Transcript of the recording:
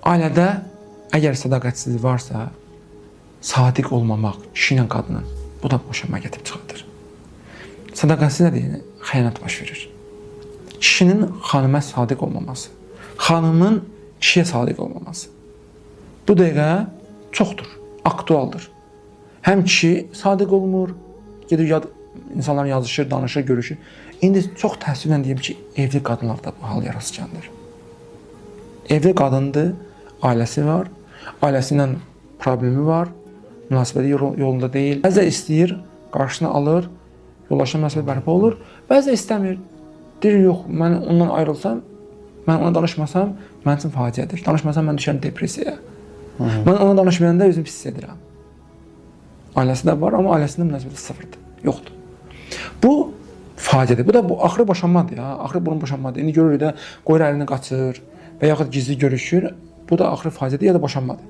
Ailədə əgər sədaqətsizlik varsa, sadiq olmamaq kişi ilə qadının, bu da boşanma gətirib çıxardır. Sədaqətsiz nədir? Yəni xəyanət baş verir. Kişinin xanıma sadiq olmaması, xanımın kişiyə sadiq olmaması. Bu dəqiqə çoxdur, aktualdır. Həm kişi sadiq olmur, gedir yad insanlar yazışır, danışır, görüşür. İndi çox təəssüflə deyim ki, evli qadınlarda bu hal yarasıcandır. Evli qadındır, ailəsi var, ailəsi ilə problemi var, münasibəti yolunda deyil. Bəzən istəyir, qarşısını alır, yoldaşla münasibət bərpa olur. Bəzən istəmir. Deyir, yox, mən ondan ayrılsam, mən ona danışmasam, mənim üçün faciədir. Danışmasam mən düşərəm depressiyaya. Mən ona danışmayanda özümü pis hiss edirəm. Ailəsi də var, amma ailəsində münasibəti sıfırdır, yoxdur. Bu faciədir. Bu da bu axırı boşanmadır ya. Axırı bunun boşanmadır. İndi görürük də qoyur əlini qaçır və yaxud gizli görüşür. Bu da axırı faciədir ya da boşanmadır.